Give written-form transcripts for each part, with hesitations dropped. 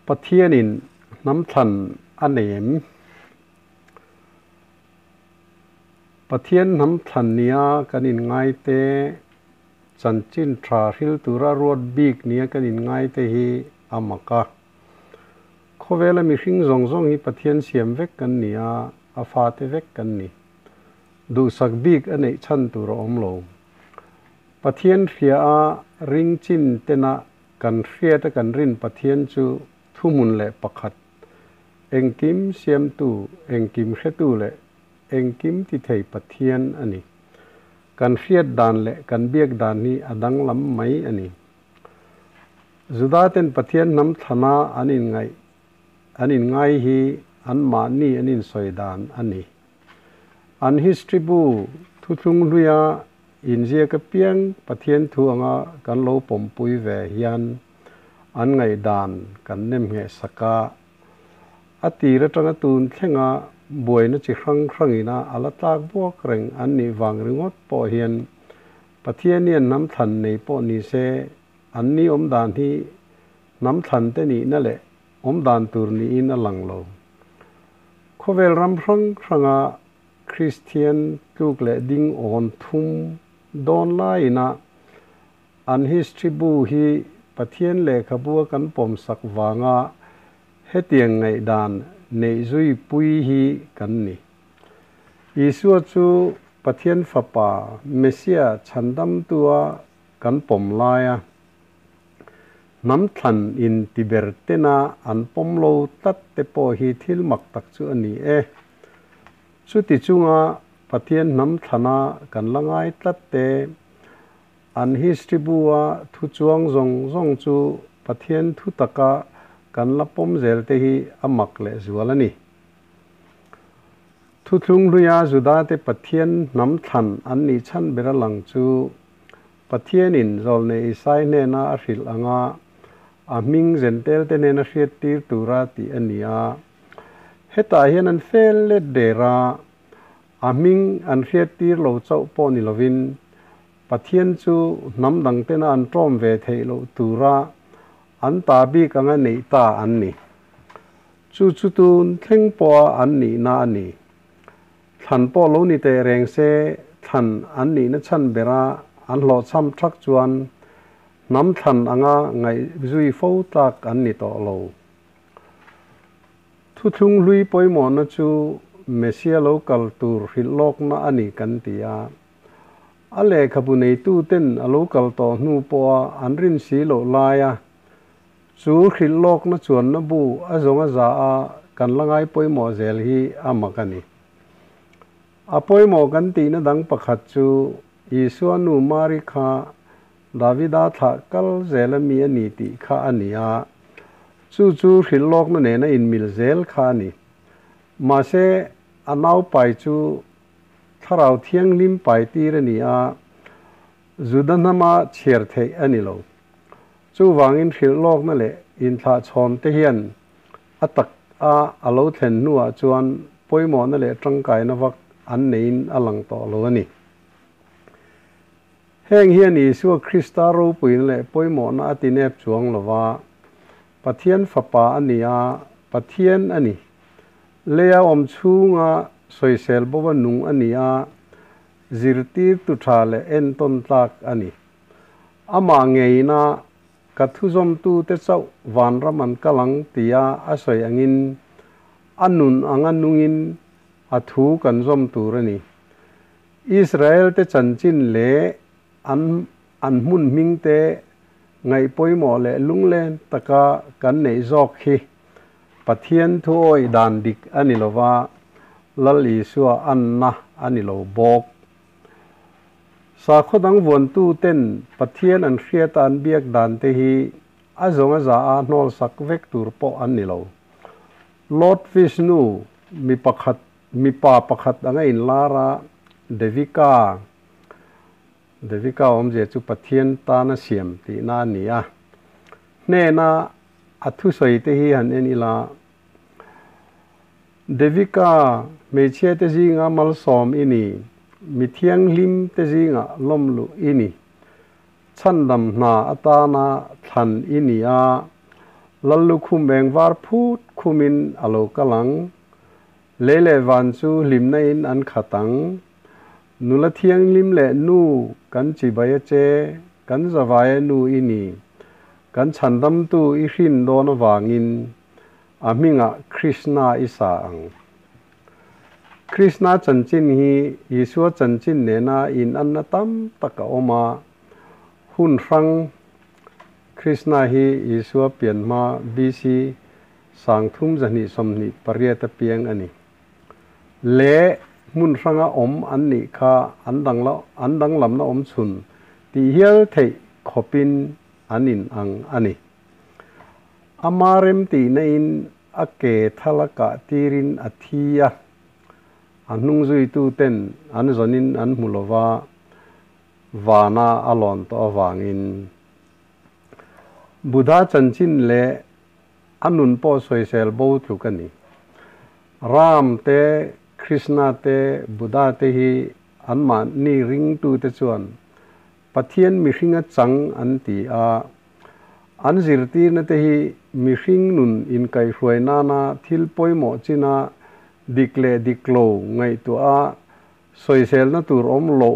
Pathianin hnam thlan a nei em? Pathian hnam thlan nia kan inngai te, chanchin tha hril tura ruat bik nia kan inngai te hi a mak a. Khawvela mihring zawng zawng hi Pathian siam vek kan ni a, a fate vek kan ni. Duhsak bik a neih chhan tur a awm lo. Pathian hria a ring chin tena Kan hriata kan rin Pathian chu thuhmun leh pakhat, engkim siamtu, engkim hretu leh engkim ti thei Pathian a ni. Kan hriat dan leh kan biak dan hi a danglam mai a ni. Judaten Pathian hnam thlana an inngaih an inngai hi anmahni an insawi dan a ni. An history bu thuthlung hluia Inziak apiang Pathian thu anga kan lo pawmpui ve hian an ngaihdan kan nem ngheh sak a, a tir atanga tun thlenga buaina chi hrang hrangina a la tlak buak reng an nih vang ringawt pawh hian Pathian hian hnam thlan nei pawh ni se an ni awmdan hi hnam thlan te nihna leh awmdan tur niin a lang lo. Khawvel ram hrang hranga Kristian tluk leh ding awn thum dawn laiin a an history bu hi Pathian lehkhabu a kan pawmsak vanga hetiang ngaihdan neih zui pui hi kan ni. Isua chu Pathian Fapa, Messiah chhandamtua kan pawm laia hnam thlan in tiber tena an pawm lo tlat te pawh hi thil mak tak chu a ni e. Chuti chunga Pathian hnam thlana kan la ngai tlat te, an history bu-a thu chuang zawng zawng chu Pathian thu taka kan la pawm zel te hi a mak leh zual a ni. Thuthlung hluia Judate Pathian hnam thlan an nih chhan bera lang chu Pathianin Zawlnei Isai hnena a hrilh anga a hming Zentelte hnena hriattir tura tih a ni a. Hetah hian an fel let der a, a hming an hriattir lo chauh pawh ni lovin Pathian chu hnam dangtena an ṭawm ve theih loh tura an ta bik anga neih ta an ni. Chu chu tun thleng pawha an nihna a ni. Thlan pawh lo ni teh reng se, thlan an nihna chhan bera an hlawhchham thak chuan hnam thlan anga ngaihzui fo tlak an ni tawh lo. Thuthlung hlui pawimawhna chu Messia lo kal tur hrilh lawkna a ni kan ti a. A lehkhabu neituten a lo kal tawh hnu pawha an rin si loh laia Chu hrilh lawkna chuanna bu a zawng a za a kan la ngai pawimawh zel hi a mak a ni. A pawimawh kan tihna dang pakhat chu Isua nu Mari kha Davida thlah kal zel a mi a ni tih kha a ni a, chu chu hrilh lawkna nena inmil zel kha a ni. Mahse, a naupai chu Thlarau Thianghlim pai tir a ni a, Juda hnama chhiar theih a ni lo. Chuvangin hrilh lawkna leh inthlahchhawn te hian a tak a a lo thlen hnuah chuan pawimawhna leh tangkaina vak an neiin a lang tawh lo a ni. Heng hian Isua Krista ropuina leh pawimawhna a tinep chuang lo va, Pathian Fapa a ni a, Pathian a ni. Leia awm chhunga sawisel bo a nung a ni a, zirtirtu tha leh entawn tlak a ni. Amah ngeina ka thuzawmtute chauh vanram an kal ang tia a sawi angin a nun anga nungin a thu kan zawm tur a ni. Israelte chanchin leh an an hmun hmingte ngaih pawimawh leh lunglen taka kan neih zawk hi Pathian thu awih dan dik a ni lova, Lal Isua anna a ni lo bawk. Sakhaw dang vuantuten Pathian an hriata an biak dan te hi a zawng a za a hnawl sak vek tur pawh an ni lo. Lord Vishnu mi pakhat mipa pakhat anga inlar a, Devika, Devika awmzia chu Pathian tana siam tihna a ni a, hnena a thusawi te hi han en ila, Devika, hmeichhia te zinga malsawm i ni, mi thianghlim te zinga lawmluh i ni, chhandam hna atana thlan i ni a, Lallukhum eng var phut khumin a lo kal ang. Lei leh van chu hlimna in an khat ang. Nula thianghlim leh nu kan chibai a che, kan zavaia nu i ni. Kan chhandamtu i hrin dawn avangin a hmingah Krishna i sa ang. Krishna chanchin hi Isua chanchin nena inanna tam tak a awm a, hun hrang Krishna hi Isua pian hma BC 3228 a piang a ni. Leh hmun hranga awm an nih kha an dangla an danglamna awm chhun tih hial theih khawpin an in ang a ni. Ama rem tihna in a ke thal a kah tirin a thi a, a hnung zuitu ten an zawnin an hmu lova, vana a lawn tawh avangin Buddha chanchin leh a nun pawh sawisel bo tluk a ni. Ram te, Krishna te, Buddha te hi anmahni ringtute chuan Pathian mihringa chang an ti a, an zirtirna te hi mihring nun inkaihhruai nana thil pawimawh china dik leh dik lo ngaihtuah a, sawiselna tur awm lo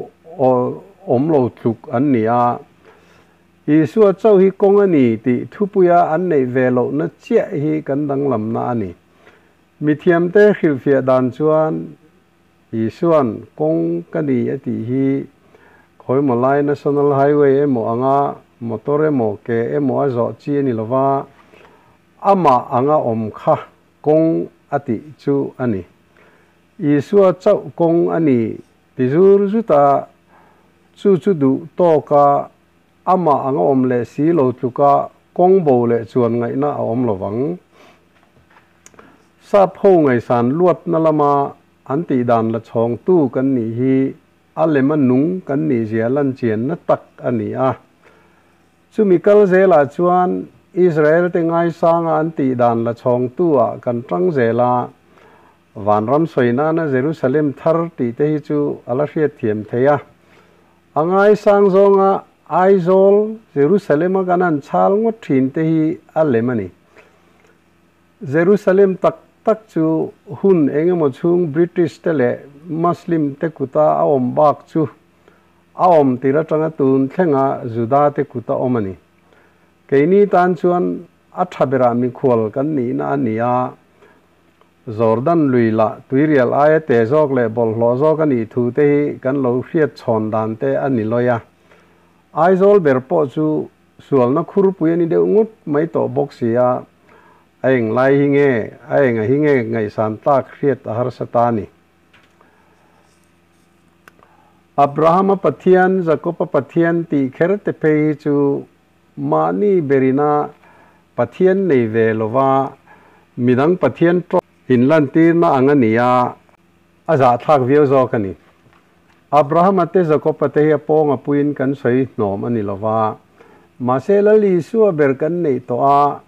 awm lo tluk an ni a. Isua chauh hi kawng a ni tih thupuia an neih ve lohna chiah hi kan danglamna a ni. Mithiamte hrilhfiah dan chuan Isua'n kawng ka ni a tih hi khawimaw lai National Highway emaw anga motor emaw ke emaw a zawh chi a ni lova, amah anga awm kha kawng a tih chu a ni. Isua chauh kawng a ni ti zur zut a, chu chu duh tawka amah anga awm leh si lo tluka kawng bo leh chuan ngaihna a awm lo vang. Sap ho ngaihsan luatna lama an tih dan la chhawngtu kan nih hi a lema nung kan nih zia lan chianna tak a ni a. Chumi kal zelah chuan Israel te ngaisanga an tih dan la chhawngtu ah kan tang zel a, Vanram sawi nana Jerusalem thar tih te hi chu a la hriatthiam thei a. A ngaisang zawnga Aizawl, Jerusalem a kan han chhal ngawt thin te hi a lem a ni. Jerusalem tak tak chu hun eng emaw chhung British te leh Muslim te kuta a awm bak chu a awm tir atanga tun thlenga Juda te kuta awm a ni. Keini tan chuan a tha berah mikhual kan nihna a ni a. Jordan lui lah tuirial aia te zawk leh bawlhhlawh zawk a nih thu te hi kan lo hriat chhawn dan te a ni lawi a. Aizawl ber pawh chu sualna khurpui a ni deuh ngut mai tawh bawk si a, a eng lai hi nge, a enga hi nge ngaihsan tlak hriat a harsa ta a ni. Abrahama Pathian, Jakoba Pathian tih kher te phei hi chu Mahni berina Pathian nei ve lova midang Pathian tawng inlantirna ang a ni a, a zahthlak viau zawk a ni. Abrahama te Jakoba te hi a pawng a puiin kan sawi hnawm a ni lova, mahse Lal Isua ber kan neih tawh a,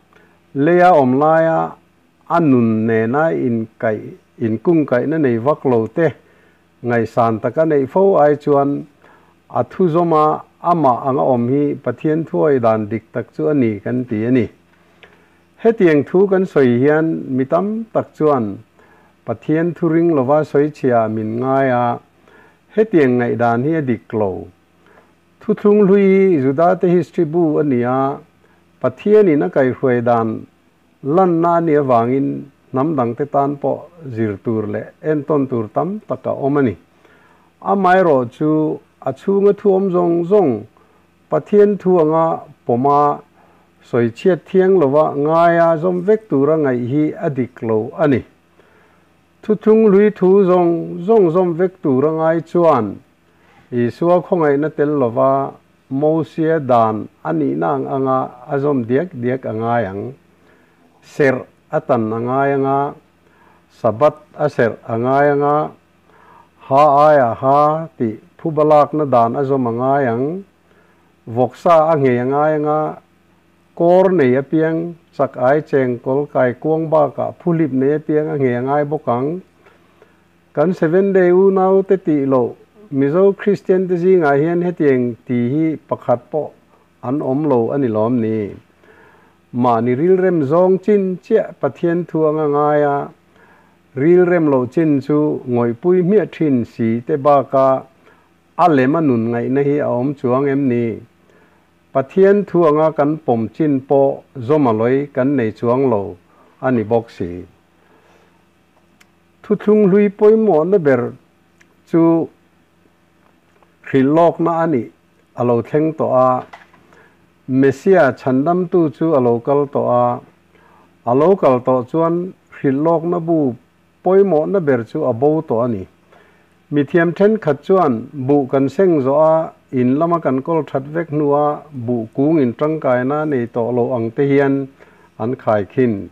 leia awm laia a nun nena inkaih inkungkaihna nei vak lo te Ngaihsan taka neih fo ai chuan a thu zawma amah anga awm hi Pathian thuawi dan dik tak chu a ni kan ti a ni. Hetiang thu kan sawi hian mi tam tak chuan Pathian thu ring lova sawi chhia min ngai a, hetiang ngaihdan hi a dik lo. Thuthlung hlui hi Judate history bu a ni a, Pathianin a kaihhruai dan Lanna a nih avangin hnam dangte tan pawh zir tur leh entawn tur tam tak a awm a ni. Amaherawh chu a chhunga thu awm zawng zawng Pathian thu anga pawma sawichhiat thiang lova ngaia zawm vek tura ngaih hi a dik lo a ni. Thuthlung hlui thu zawng zawng zawm vek tura ngai chuan Isua khawngaihna tel lova Mosia dan a nihna ang anga a zawm diak diak a ngai ang. Serh a tan a ngai anga, Sabbath a serh a ngai anga, ha aia ha tih phuba lakna dan a zawm a ngai ang, vawksa a nghei a ngai anga, kawr nei apiang, chak ai cheng kawl kai kuang bakah phuhlip nei apiang a nghei a ngai bawk ang. Kan Seven Day unau te tih loh Mizo Kristian te zingah hian hetiang ti hi pakhat pawh an awm lo a ni lawm ni? Mahni rilrem zawng chin chiah Pathian thu anga ngai a, rilrem loh chin chu ngawihpui hmiah thin si te baka a lem a nun ngaihna hi a awm chuang em ni? Pathian thu anga kan pawm chin pawh zawm a lawi kan nei chuang lo a ni bawk si. Thuthlung hlui pawimawhna ber chu hrilh lawkna a nih a lo thleng tawh a, Messiah chhandamtu chu a lo kal tawh a, a lo kal tawh chuan hrilh lawkna bu pawimawhna ber chu a bo tawh a ni. Mithiam thenkhat chuan buh kan seng zawh a, in lama kan kawl that vek hnua buh kung in tangkaina nei tawh lo ang te hian an khaikhin.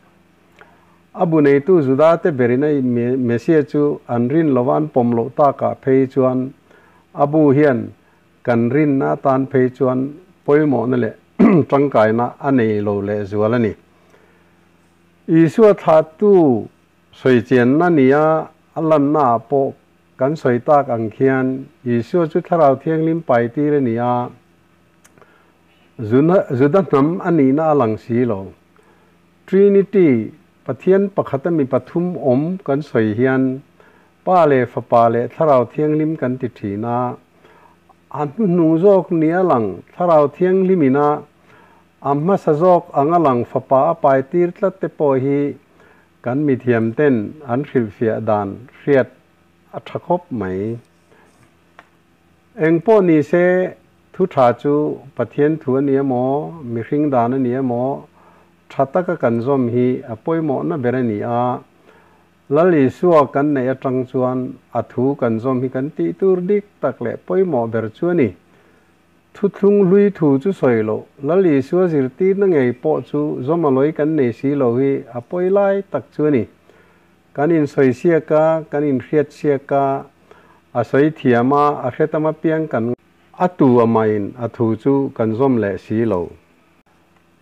A bu neitu Juda te berin a Messiah chu an rin lova an pawm loh takah phei chuan a bu hian kan rinna atan phei chuan pawimawhna leh tangkaina a nei lo lehzual a ni. Isua thlahtu Sawichianna nia a lannaah pawh kan sawi tak ang khian Isua chu Thlarau Thianghlim pai tir a ni a, Juda hnam a nihna a lang si lo. Trinity, Pathian pakhata mi pathum awm kan sawi hian Pa leh Fapa leh Thlarau Thianghlim kan ti thin a, a hnuhnung zawk nia lang Thlarau Thianghlimina a hmasa zawk anga lang Fapa a pai tir tlat te pawh hi Kan mithiam ten an hrilhfiah dan hriat a tha khawp mai. Eng pawh ni se, thu tha chu Pathian thu a ni emaw, mihring dan a ni emaw, tha taka kan zawm hi a pawimawhna ber a ni a. Lal Isua kan neih atang chuan a thu kan zawm hi kan tih tur dik tak leh pawimawh ber chu a ni. Thuthlung hlui thu chu sawi loh, Lal Isua zirtirna ngei pawh chu zawm a lawi kan nei si lo hi a pawi lai tak chu a ni. Kan insawi siak a, kan inhriat siak a, a sawi thiam a, a hretam apiang kan a tu amahin a thu chu kan zawm leh si lo.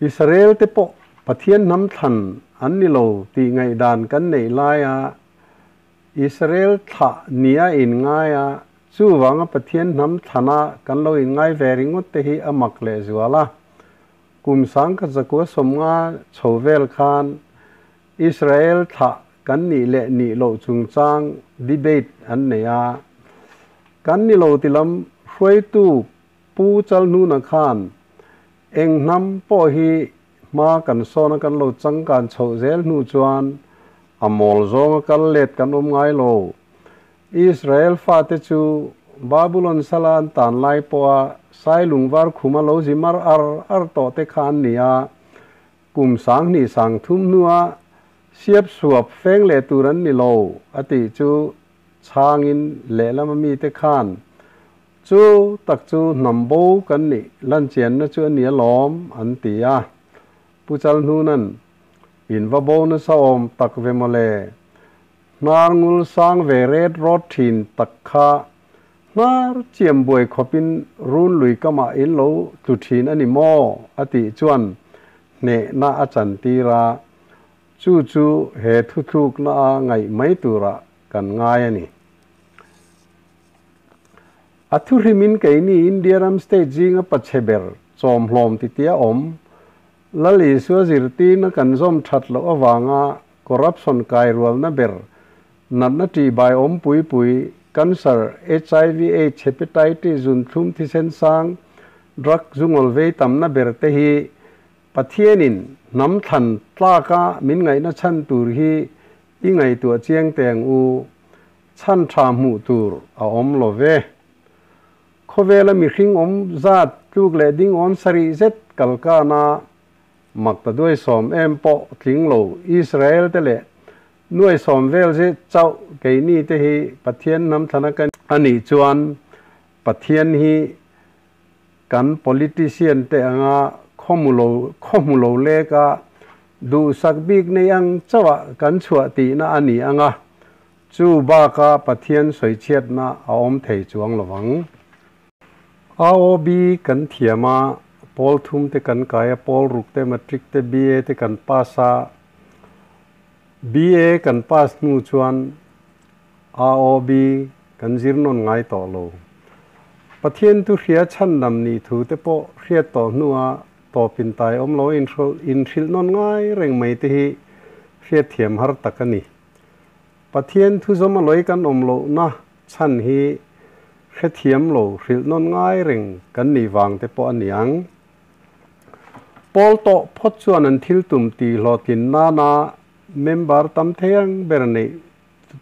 Israel te pawh Pathian hnam thlan an ni lo tih ngaihdan kan neih laia Israel thlah nia inngai a, chuvanga Pathian hnam thlana kan lo inngai ve ringawt te hi a mak lehzual a. Kum sangkhat zakua sawmnga chho vel khan Israel thlah kan nih leh nih loh chungchang debate an nei a. Kan ni lo ti lam hruaitu Pu Chalhnuna khan eng hnam pawh hi hma kan sawn a kan lo changkan chhoh zel hnu chuan a mawl zawnga kal let kan awm ngai lo. Israel fate chu Babulon sala an tan lai pawha sailung var khuma lo zi mar ar ar tawh te kha an ni a, kum sanghnih sangthum hnua siap suap feng leh tur an ni lo a tih chu chhangin lehlama mite khan Chu tak chu hnam bo kan nih lanchianna chu a ni alawm, an ti a. Pu Chalhnuna'n, In va bo nasa awm tak ve mawle. Hnar ngul sang ve ret rawt thin tak kha hnar chiam buai khawpin run lui kamah in lo tlu thin a ni maw? a tih chuan hnehna a chantir a. Chu chu he thuthlukna a ngaih mai turah kan ngai a ni. A thuhrimin keini India ram state zinga pachhe ber chawmhlawm titia awm, Lal Isua zirtirna kan zawm that loh avanga corruption kairualna ber, natna ṭihbai awm pui pui, cancer, hiv, aids, hepatitis, zunthlum thisen sang, drug zungawl vei tamna ber te hi Pathianin hnam thlan tlaka min ngaihna chhan tur hi i ngaihtuah chiang teh ang u. Chhan tha hmuh tur a awm lo ve. Khawvela mihring awm zat tluk leh ding awn sarih zet kalkana mak ta duai sawm em pawh tling lo Israel te leh nuai sawm vel zet chauh keini te hi Pathian hnam thlana kan a nih chuan Pathian hi kan politician te anga khawmu lo khawhmu lo leka duhsak bik nei ang chauhah kan chhuah tihna a ni anga Chu baka Pathian sawichhiatna a awm thei chuang lo vang. AOB kan thiam a, pawl thum te kan kai a, pawl ruk te, matric te, BA te kan pass a. BA kan pass hnu chuan AOB kan zir nawn ngai tawh lo. Pathian thu hria chhandam nih thu te pawh hriat tawh hnua tawpin tai awm lo inhrilh nawn ngai reng mai te hi hriatthiam har tak a ni. Pathian thuzawm a lawi kan awm lohna chhan hi hrethiam lo hrilh nawn ngai reng kan nih vang te pawh a ni ang. Pawl tawh phawt chuan an thil tum tih hlawhtlin nana member tam thei ang ber neih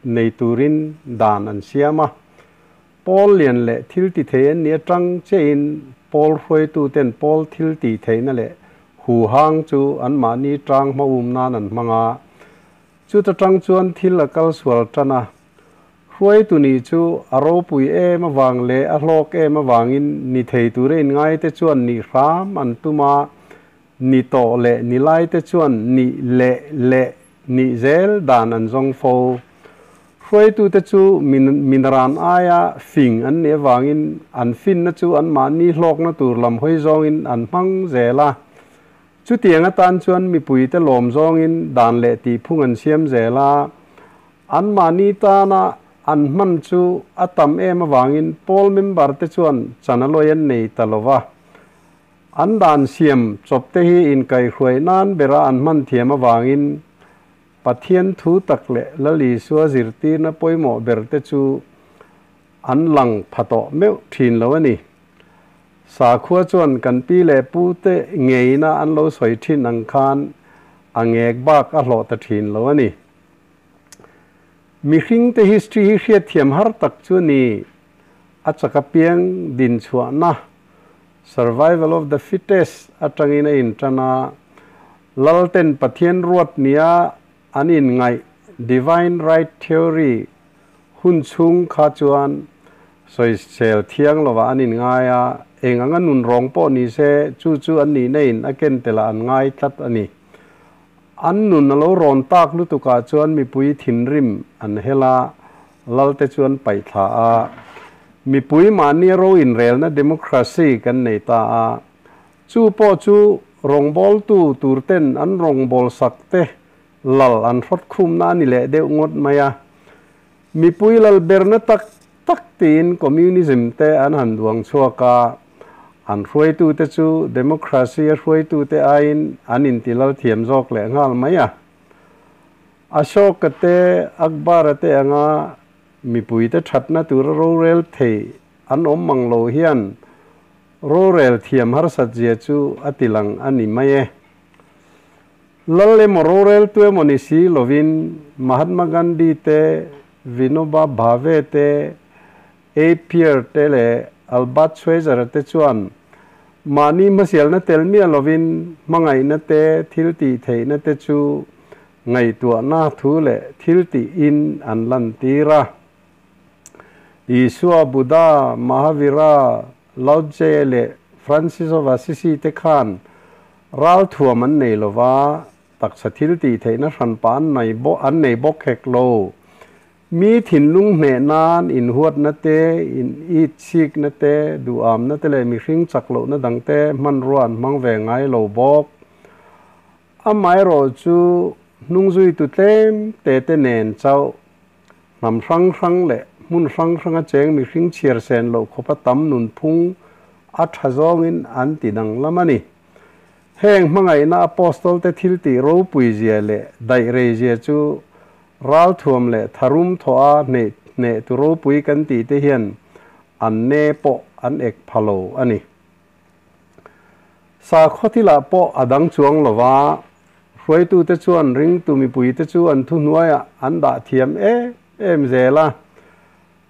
nei turin dan an siam a. Pawl lian leh thil ti thei an nih atang chiahin pawl hruaituten pawl thil tih theihna leh huhang chu anmahni tang hmaum nan an hmang a. Chuta tang chuan thil a kal sual tan a. Hruaitu nih chu a ropui em avang leh a hlawk em avangin ni thei tura inngaite chuan nih hram an tum a, ni tawh leh ni laite chuan nih leh leh nih zel dan an zawng fo. Hruaitute chu minaran aia fing an nih avangin an finna chu anmahni hlawkna tur lam hawi zawngin an hmang zel a. Chutiang atan chuan mipuite lawm zawngin dan leh tihphung an siam zel a. Anmahni tana an hman chu a tam em avangin pawl member te chuan chan a lawi an nei ta lo va. An dan siam chawp te hi inkaihhruai nan bera an hman thiam avangin Pathian thu tak leh Lal Isua zirtirna pawimawh ber te chu an lang pha tawh meuh thin lo a ni. Sakhua chuan kan pi leh pu te ngeina an lo sawi thin ang khan a ngek bak a hlawh ta thin lo a ni. Mihring te history hi hriatthiam har tak chu a ni. A chak apiang dinchhuahna, survival of the fittest, atangin a intan a. Lalten Pathian ruat nia an inngaih, divine right theory, hun chhung kha chuan sawisel thiang lovah an inngai a, eng anga nun rawng pawh ni se chu chu an nihna in a ken telah an ngai tlat a ni. An nun a lo rawn tak lutukah chuan mipui thinrim an hel a, Lalte chu an paih thla a. Mipui mahni ro inrelna democracy kan nei ta a. Chu pawh chu rawngbawltu turten an rawngbawlsak te lal an hrawt khumna a ni leh deuh ngawt mai a. Mipui lal berna tak tak tiin communism te an han duang chhuak a, an hruaitute chu democracy a hruaitute aiin an inti lal thiam zawk leh nghal mai a. Ashoka te, Akbar-a te anga mipuite thatna tura rorel thei an awm mang lo hian rorel thiam harsat zia chu a ti lang a ni mai e. Lal emaw rorel tu emaw ni si lovin Mahatma Gandhi te, Vinoba Bhave te, A. Pierre te leh Albert Schweitzer te chuan mahni hmasialna tel miah lovin hmangaihna te, thil tih theihna te chu ngaihtuahna thu leh thil tihin an lantir a. Isua, Buddha, Mahavira, Lao Tse leh Francis of Assisi te khan ralthuam an nei lo va, taksa thil tih theihna hranpa an nei an nei bawk hek lo. Mi thinlung hneh nan inhuatna te, in itsikna te, duhamna te leh mihring chak lohna dang te hmanrua an hmang ve ngai lo bawk. Amaherawh chu hnungzuitu tlem te te nen chauh hnam hrang hrang leh hmun hrang hranga cheng mihring chhiar sen loh khawpa tam nunphung a tha zawngin an ti danglam a ni. Heng hmangaihna Apostol te thil tih ropui zia leh daih rei zia chu ralthuam leh tharum thawha hneih hneh tu ropui kan tih te hian an ne pawh an ek pha lo a ni. Sakhaw thilah pawh a dang chuang lo va, hruaitute chuan ringtu mipuite chu an thuhnuaiah an dah thiam em em zel a.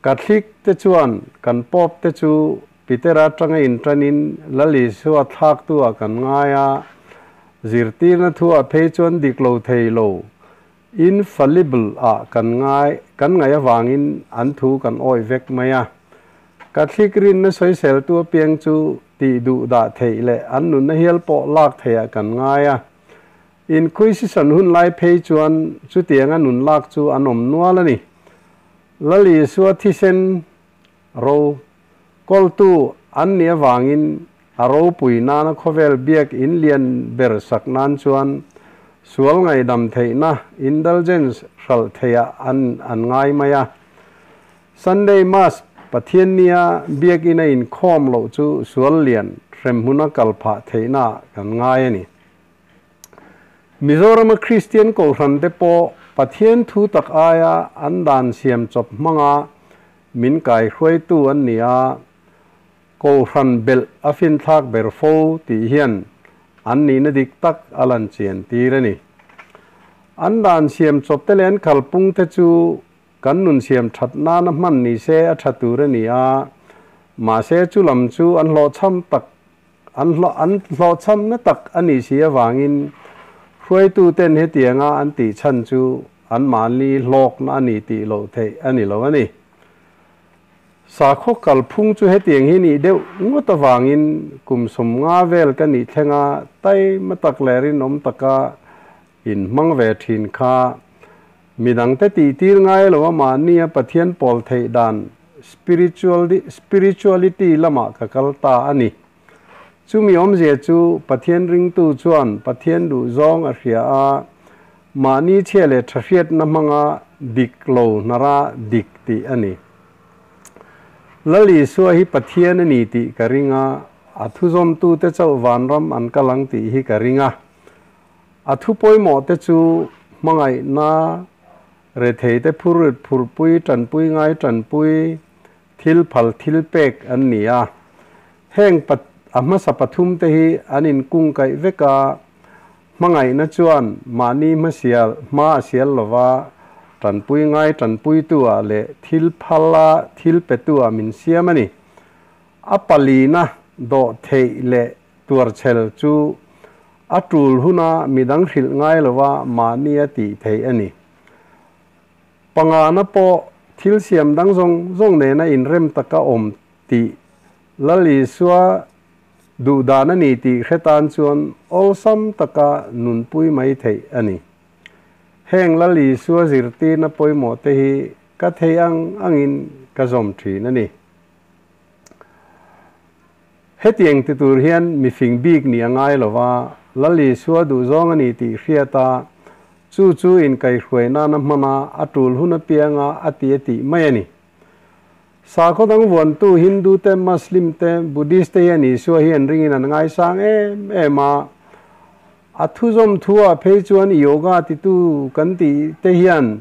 Catholic te chuan kan Pope te chu Petera atanga intanin Lal Isua thlaktu ah kan ngai a, zirtirna thu ah phei chuan dik lo thei lo, infallible, ah kan ngai, kan ngaih avangin an thu kan awih vek mai a. Catholic rinna sawiseltu apiang chu tih duh dah theih leh an nunna hial pawh lak theih ah kan ngai a. Inquisition hun lai phei chuan chutianga nun lak chu an awm nual a ni. Lal Isua thisen ro kawltu an nih avangin a ropui nana khawvel biak in lian ber sak nan chuan sual ngaihdam theihna, indulgence, hralh theihah an an ngai mai a. Sunday Mass Pathiannia Biakina inkhawm loh chu sual lian hremhmuna kal phah theihnaah kan ngai a ni. Mizorama Kristian Kohhrante pawh Pathian thu tak aia an dan siam chawp hmanga min kaihruaitu an ni a, Kohhran belh a finthlak ber fo tih hian an nihna dik tak a lan chian tir a ni. An dan siam chawp te leh an kalpung te chu kan nun siam that nana hman ni se a tha tur a ni a, mahse chu lam chu an hlawhchham tak an an hlawhchhamna tak a nih si avangin hruaituten hetianga an tih chhan chu anmahni hlawkna a ni tih loh theih a ni lo a ni. Sakhaw kalphung chu hetiang hi nih deuh ngawt avangin kum 50 vel ka nih thlenga taima tak leh rinawm taka inhmang ve thin kha midangte tihtir ngai lo a mahnia Pathian pawl theih dan spirituality lamah ka kal ta a ni. Chumi awmzia chu Pathian ringtu chuan Pathian duhzawng a hria a, mahni chhia leh tha hriatna hmanga dik lo hnara dik tih a ni. Lal Isua hi Pathian a ni tih ka ring a, a thuzawmtute chauh vanram an kal ang tih hi ka ring a. A thu pawimawhte chu hmangaihna, retheite phurrit phurpui, tanpui ngai tanpui, thil phal thil pek an ni a. Heng a hmasa pathumte hi an inkungkaih vek a, Hmangaihna chuan mahni hmasial hma a sial lova, tanpui ngai tanpuitu-ah leh thil phala thil petu-ah min siam a ni. A palina dawh theih leh tuarchhel chu a tul huna midang hrilh ngai lova mahni a tih theih a ni. Pangana pawh thil siam dang zawng zawng nena inrem taka awm tih Lal Isua Duhdan a ni tih hre tan chuan awlsam taka nunpui mai theih a ni. Heng Lal Isua zirtirna pawimawh te hi ka thei ang angin ka zawm thin a ni. Hetiang ti tur hian mifing bik nih a ngai lo va, Lal Isua duhzawng a ni tih hriat a, chu chu inkaihhruai nana hmana a tul hun apianga a ti a tih mai a ni. Sakhaw dang vuantu Hindu te, Muslim te, Buddhist te hian Isua hi an ringin an ngaisang em em a. A thuzawm thu-ah phei chuan Yoga titu kan tih te hian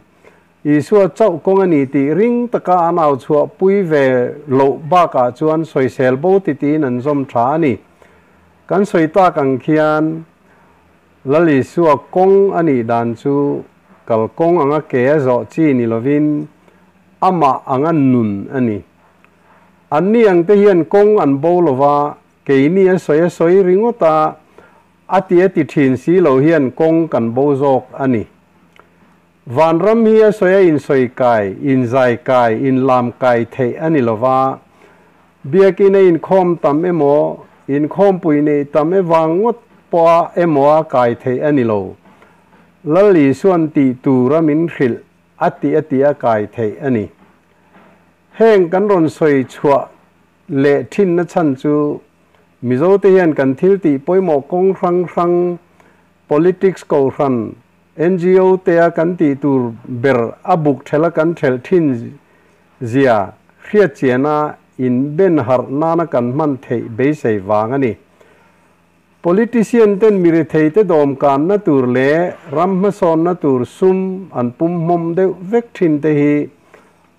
Isua chauh kawng a ni tih ring taka an au chhuah pui ve loh bakah chuan sawisel bo ti tiin an zawm tha a ni. Kan sawi tak ang khian Lal Isua kawng a nih dan chu kalkawng anga ke a zawh chi ni lovin amah anga nun a ni. Anni angte hian kawng an bo lo va, keini a sawi a sawi ringawt a, a ti a ti thin si lo hian kawng kan bo zawk a ni. Vanram hi a sawi a insawi kai, inzai kai, inlam kai theih a ni lo va, biakina inkhawm tam emaw, inkhawmpui neih tam evang ngawt pawha emaw a kai theih a ni lo. Lal Isuan tih tura min hrilh a ti a ti a kai theih a ni. Heng kan rawn sawi chhuah leh thinna chhan chu Mizote hian kan thil tih pawimawh kawng hrang hrang, politics kohhran, ngo te a kan tih tur ber a buk ṭhela kan ṭhelh thin zia hriatchiana inben harh nana kan hman theih beisei vang a ni. Politician ten miretheite dawmkanna tur leh ram hmasawnna tur sum an pum hmawm deuh vek thin te hi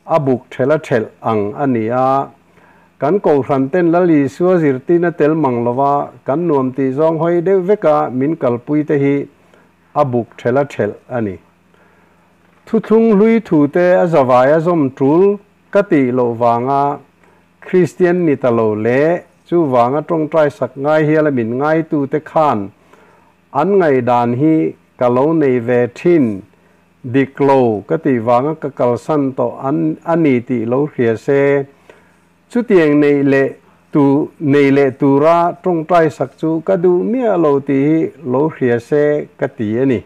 a buk ṭhela ṭhelh ang a ni a. Kan kohhran ten Lal Isua zirtirna tel mang lova kan nuam tih zawng hawi deuh veka min kalpui te hi a buk ṭhela ṭhelh a ni. Thuthlung hlui thute a zavai a zawm ṭul ka tih loh vanga Kristian ni ta lo leh chuvanga tawngtai sak ngai hiala min ngaitute khan an ngaihdan hi ka lo nei ve thin, dik lo ka tih vanga ka kalsan tawh an a ni tih lo hria se, chutiang neih leh tu nei leh tura tawngtai sak chu ka duh miah lo tih hi lo hria se ka ti a ni.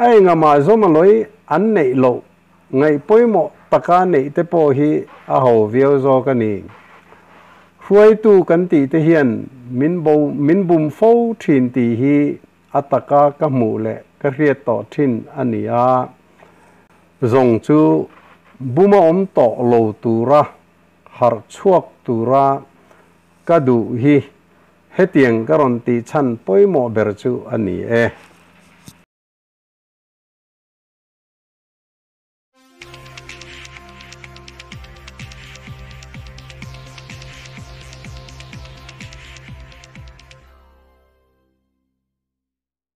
A engamah zawm a lawi an neih loh Ngaih pawimawh taka neih te pawh hi a ho viau zawk a ni. Hruaitu kan tih te hian min bo min bum fo thin tih hi a taka ka hmuh leh ka hriat tawh thin a ni a. Zawng chu bum a awm tawh lo tura harh chhuak tura ka duh hi hetiang ka rawn tih chhan pawimawh ber chu a ni e.